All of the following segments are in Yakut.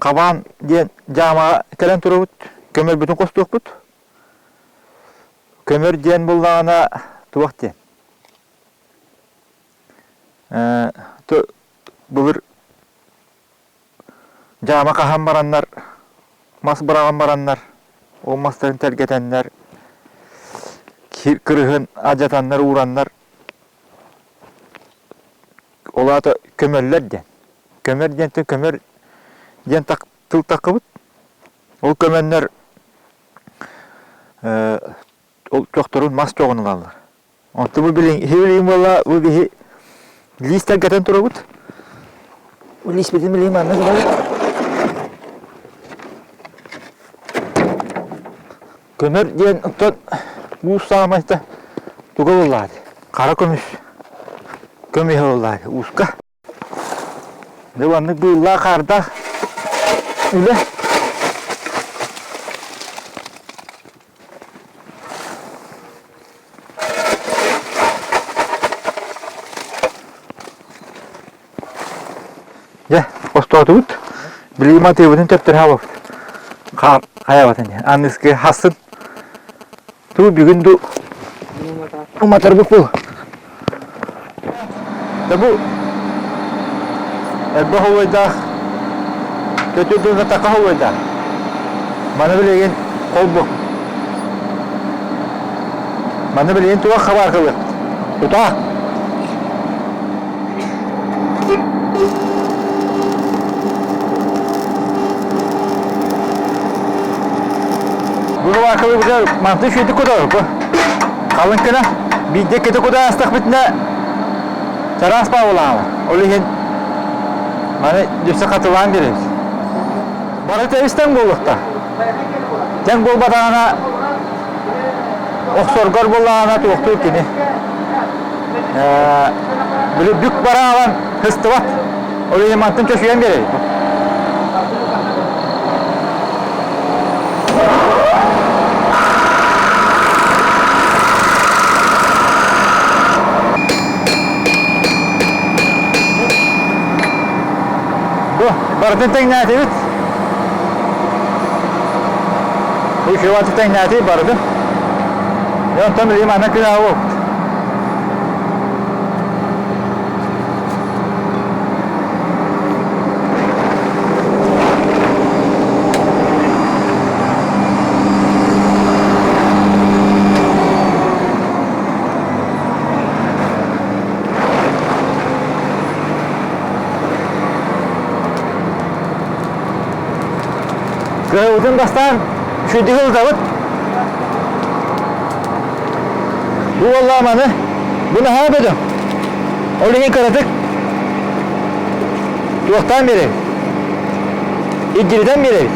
Хабаан диэн дьаамаҕа кэлэн турабыт, көмөрбүтүн хостуохпут. Көмөр диэн буллаҕына туох диэн? Былыр дьаама хаһан бараннар, мас быраҕан бараннар, ол мастарын тэлгэтэннэр, кырыһын алдьатаннар, уураннар, ол аата көмөллөр диэн. Көмөр диэнтэн көмөр диэн тыл таххыбыт. Ол көмөннөр ол чохторун мас чоҕун ылаллар. Онтон бу билин билигин буолла бу биһи лиис тэлгэтэн турабыт. Бу лииспитин билигин манна гынабыт. Көмөр диэн оттон уус саамайта туга буоллаҕа хара көмүс көмүһэ буоллаҕа ууска. Дьэ маннык быыллаах хаардаах үлэ. Дьэ, хостоотубут. Билигин матыыбытын төптөрө хаалбыт. Хаар хайабатын. Аныскы хасын. Ту бүгүн ду уматарбыт бу. Да бу элбэх холуойдаах көтү такка холуойдаах. Маны билигин холбу. Маны билигин туох хабар кылыахпыт. Тутаах. Бу мантан сүүтүк кутар бу. Халыҥ кына биирдэ кэти кута астахпытына чараас паавылаама. Ол иһин маны дьүсэ хатылаан биэрэбит. Барыта үс тэҥ буолуохтаах. Тэҥ буолбатаҕына охсоргор буоллаҕына туохтуур кини. Били бүк бараалан хыстыбат. Ол иһин мантан чөсүйэн биэрэбит. Бу барытын тэҥнээтибит. Бу филаты тэҥнээтибит барытын. Онтон билигин манна күн аҕабыт. Кыһылбытын бастаан үчүгэйдик ылытабыт. Бу буоллаҕа маны бу наһаа бөдөҥ. Ол иһин кыратык туохтаан биэрэбит? Илдьиритэн биэрэбит.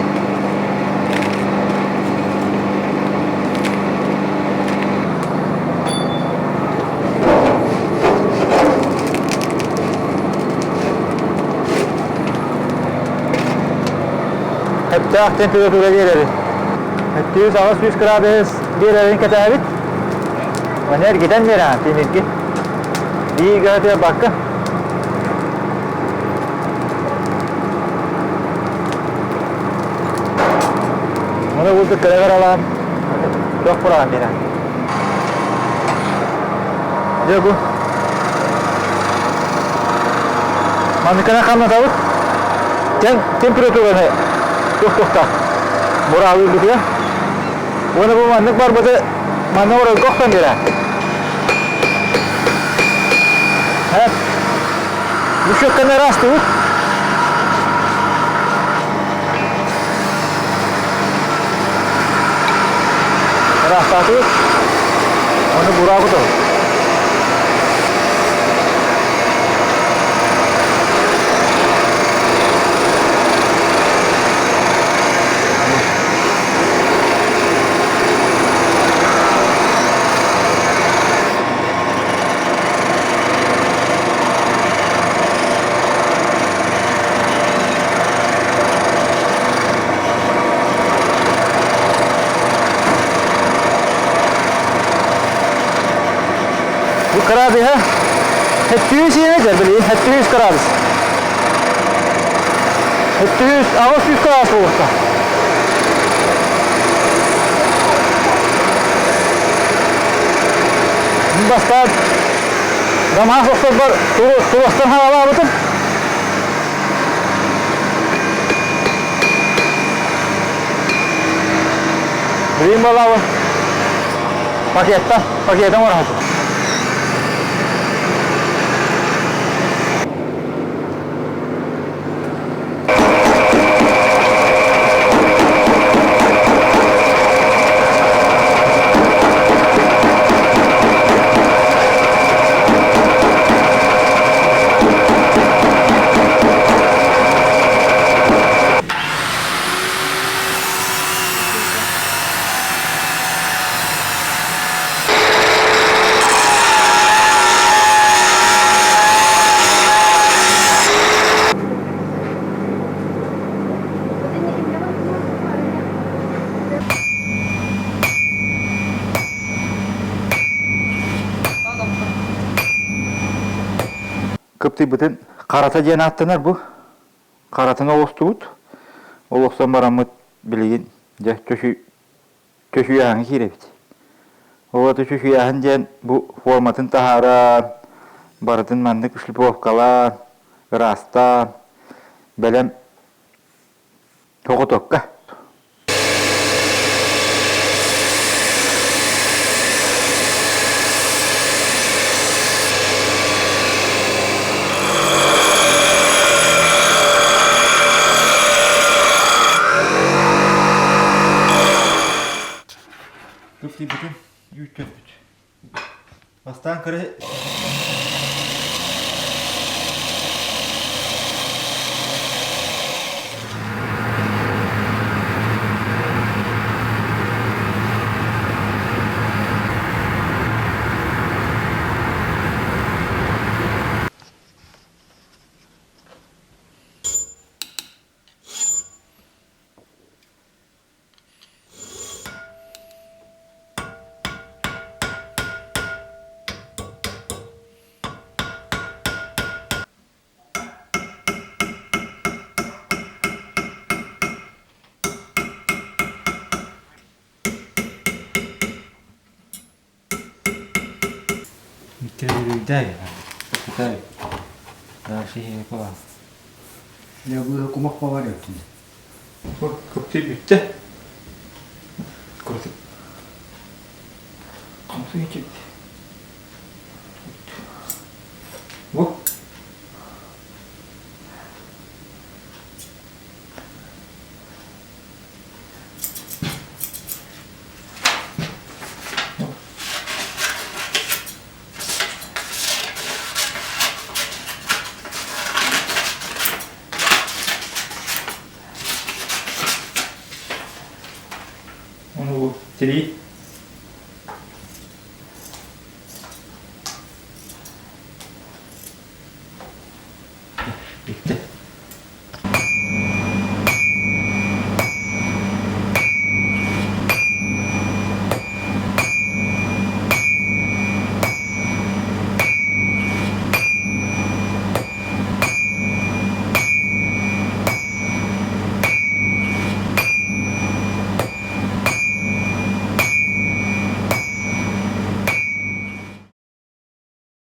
Сөптөөх температура биэрэбит. 700-800 градус биэрэрин кэтээбит. Маны эргитэн биэрэҕин тимирги. Биир гына бакка. Маны булдук кыра-кыралаан туох бураан биэрэн. Дьэ бу. Манныкына хамнатабыт. Тем температураны туох-туохтаах бураалыырбытыгар. Уонна бу маннык барбыты манна оройго охтон биэрэ. Бу щетканы ырастыбыт. Ыраастаатыбыт. Ону бураабыт ол. Бу кыраадыһа 700 иэнэ дьэ билигин 700 кыраадыс. 800 кылаас буолуохтаах. Бастаан Дамаас охсорбор туруостан хаалаабытым. Билин балабын пакеттан, пакетын оҥорохотум. Кыптыйбытын харата диэн ааттанар бу. Харатын оҕустубут. Ол охсон бараммыт билигин дьэ чөчүйээһиҥҥэ киирэбит. Ол аата чөчүйээһин диэн бу форматын таһааран, барытын маннык шлифовкалаан, ыраастаан, бэлэм тоҕотокка. Кыптыйбытын үүттөрбүт. Бастаан кыра Кумах баҕар эбитин. Кыптый бүттэ. Курдук. Хамсыы киирдэ. Бу. Ону бу тирии.